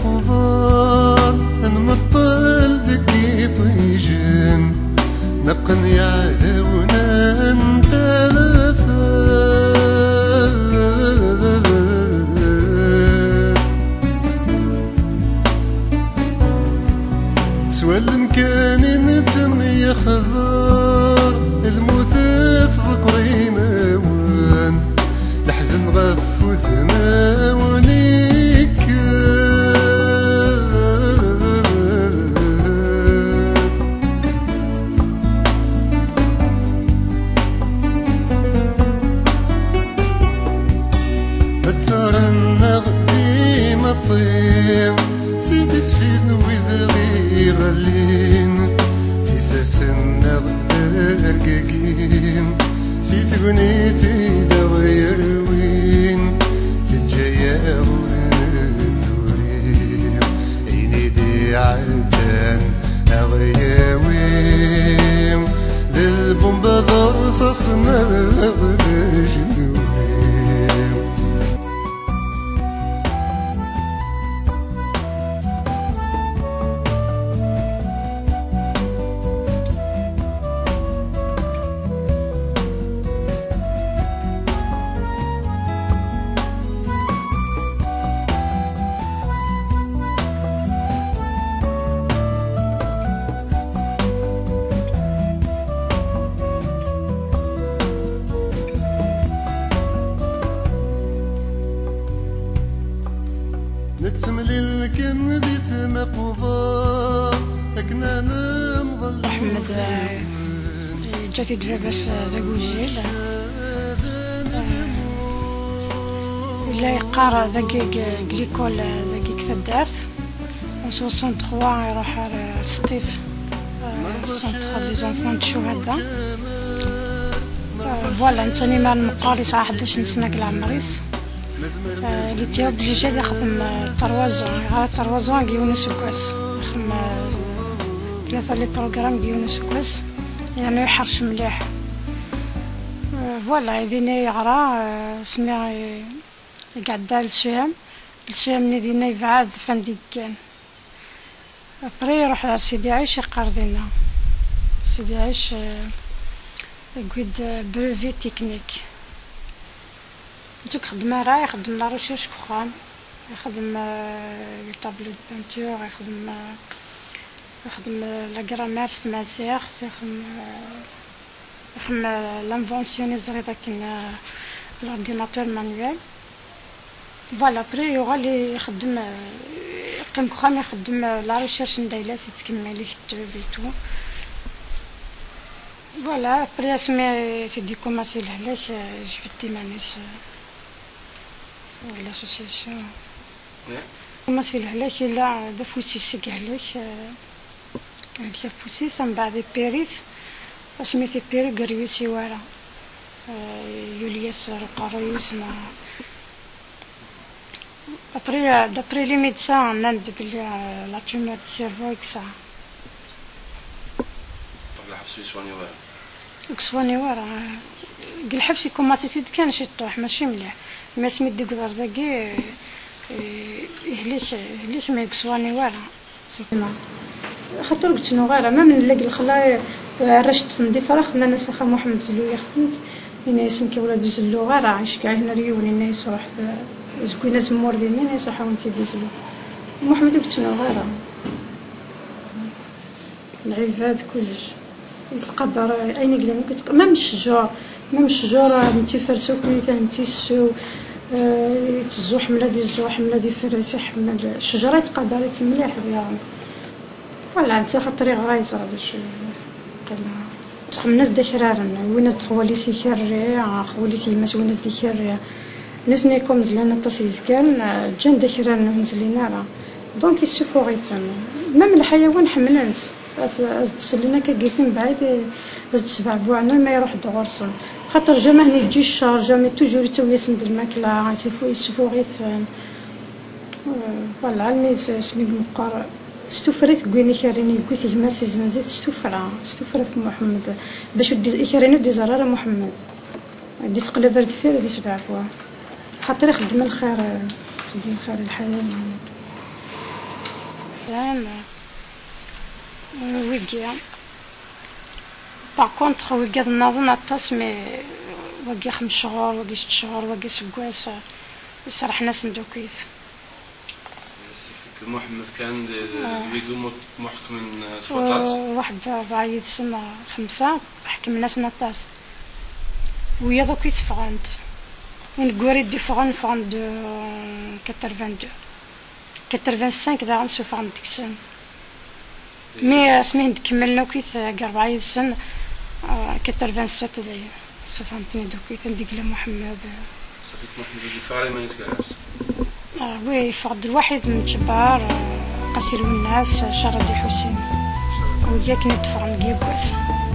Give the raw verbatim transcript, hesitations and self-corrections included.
Uḍar nmeṭṭel deg iṭijen, neqqen iɛdawen n tafat. S wallen kan i nettemyexẓer, lmut tẓekker imawen, leḥzen ɣef udmawen ikkat. Ttaren-aɣ d imeṭṭi, si tisfin wid ɣ-iɣellin, tisasen-nneɣ d argagin, si tegnit i d aɣ-yerwin, teǧǧa-yaɣ ur nedduri, ayen i d-iɛeddan a ɣ-yawi, d lbumba d rrṣaṣ neɣ d ajenwi. Nettemlil kan di tmaqba akken ad nemḍel. Ḥmed, eh, yeǧǧa-t-id baba-s, eh, d agujil. Eh, yella yeqqar dagi deg, deg l'école, eh, dagi deg taddart. En soixante-trois iruḥ ar, ar Sṭif, eh, Centre des Enfants de Chouhada. Eh, voilà, netta limer meqqar yesɛa ḥdac n sna deg leɛmer-is. Eh, il était obligé ad yexdem, eh, trois ans, yeɣra trois ans deg yiwen useggas. Ixdem, eh, tlata les programmes deg yiwen useggas. Yerna iḥrec mliḥ. Eh, voilà, dinna yeɣra, eh, asmi i, i iɛedda le CEM. Le CEM-nni dinna yebɛed f anda i yekkan. Après iruḥ ar Sidi Ɛic, iqqar dinna. Sidi Ɛic, eh, yewwi-d, eh, brevet technique. Ur ixeddem ara, ixeddem la recherche deg uxxam. Ixeddem, eh, les tableaux de peinture, ixeddem, eh, ixeddem, eh, la grammaire s tmaziɣt, ixeddem, eh, Ixdem, euh, l'invention i teẓriḍ akken, euh, l'ordinateur manuel. Voilà, après yuɣal ixeddem, euh, yeqqim deg uxxam ixeddem, euh, la recherche n dayla-s, yettkemmil, iketteb et tout. Voilà, après asmi i d-yekkumaṣi lehlak, euh, yejbed iman-is, euh, deg l'association. Ikekkuma si lehlak, yella d afus-is i yehlek, eh, yehlek afus-is, mbeɛd ipiri-t, asmi t-ipiri ur yeryusi wara. Eh, yuli-yas ɣer uqerruy-is, ma, après, eh, d'après les médecins, nnan-d belli, eh, la tumeur du cerveau i yesɛa. Deg lḥebs ur yettwani wara. Ur yettwani wara. Deg lḥebs ikumaṣi-t-id kan ciṭuḥ, mačči mliḥ. Mais asmi d-yewweḍ ar dagi, eh, yehlek, yehlek, mais ur yettwani wara. Xaṭer ur yettnuɣ ara, ma nella deg lexla, eh, arrac ṭṭfen-d ifrax, nnan-as: "Axa Muḥemmed, zlu-yaɣ-tent." Yenna-yasen: "Nekk ula d ur zelluɣ ara." Iceggeɛ-iten ar yiwen, yenna-yas: "Ruḥet, eh, zewwin azemmur dinna." Yenna-yas: "Ruḥ a wen-tt-id-izlu." Muḥemmed ur yettnuɣ ara. Lɛibad, kullec. Yettqadar ayen i yellan akk, yettq-, même ccjur, même ccjur, ah, n tifersa akk, ah, n tissew, ah, yettezzu, ḥemmel ad izzu, ḥemmel ad iferres, iḥemmel ccjur, yettqadar-itt mliḥ diɣen. Voilà, netta xaṭer yeɣra, yeẓra d acu yeqqim. Ttxemmen-as-d akraren, wwin-as-d xwali-s ikerri, ah, xwali-s yemma-s wwin-as-d ikerri. Nutni, comme zlan aṭas yezgaren, ah, ǧǧan-d akraren ur nzlin ara. Donc, yessufuɣ-iten. Même lḥayawan ḥemmlen-tt. Ad, ad d-sellen akka deg yifen mbeɛd, eh, ad d-sbeɛbuɛen, ma iruḥ-d ɣur-sen. Xaṭer jamais yeǧǧi ccer, jamais, toujours yettawi-yasen-d lmakla, yessufu-, yessufuɣ-iten. Eh, voilà, almi d asmi i meqqer, s tuffra i t-wwin ikerrin, yewwi-t gma-s, izenz-it s tuffra, s tuffra ɣef Muḥemmed, bac ur d-, ikerrin ur d-iẓerr ara Muḥemmed. Ad d-ittqellab ar deffir, ad isbeɛbuɛ. Xaṭer ixeddem lxir, ixeddem lxir i lḥayawan. Wigi. Par contre, wigi ad nnaḍen aṭas, mais wagi xems cchur, wagi sett cchur, wagi aseggas, serḥen-asen-d akkit. Muḥemmed kan d wigi mu ḥekmen s waṭas. Waḥed rebɛa yid-sen, xemsa, ḥekmen-asen aṭas. Wiyaḍ akk i teffɣent. Ineggura i d-iffɣen, ffɣen-d quatre-vingt-deux. Quatre-vingt-cinq daɣen ssufɣen-d deg-sen. Mi asmi i d-kemmlen akkit deg rebɛa yid-sen, quatre-vingt-sept dayen ssufɣen-ten-id akkit, anda i yella Muḥemmed. Ṣafi Muḥemmed ad yeffeɣ ar iman-is gar ḥebs. Wi yeffeɣ-d lwaḥid n Ǧebbar, Qasi Lwennas, Caradi Ḥusin. Wigi akken i d-ffɣen deg yiggasen.